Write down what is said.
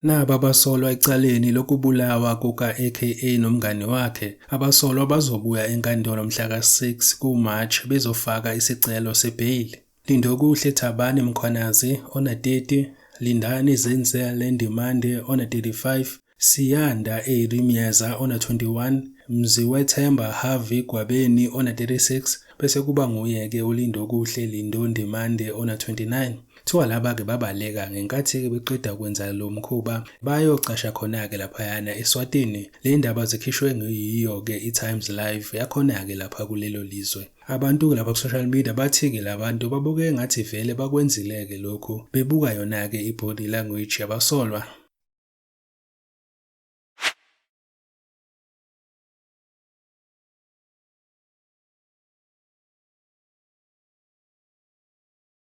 Naba abasolwa ecaleni lokubulawa kuka-AKA nomngani wakhe. Abasolwa bazobuya enkantolo mhla ka-6 ku-March bezofaka isicelo sebheyili. Lindokuhle Thabani Mkhwanazi ona-30, Lindani Zenzele Ndimande ona-35, Siyanda Eddie Myeza ona-21, Mziwethemba Harvey Gwabeni ona-36 bese kuba nguye-ke uLindokuhle Lindo Ndimande ona-29. Kuthiwa laba-ke babaleka ngenkathi-ke beqeda kwenza lo mkhuba bayocasha khona-ke laphayana eSwatini. Le ndaba zikhishwe ngiyiyo-ke i-Times Live yakhona-ke lapha kulelo lizwe. Abantu-ke lapha ku-social media bathi-ke labantu babuke ngathi vele bakwenzile-ke lokhu bebuka yona-ke i-body language yabasolwa.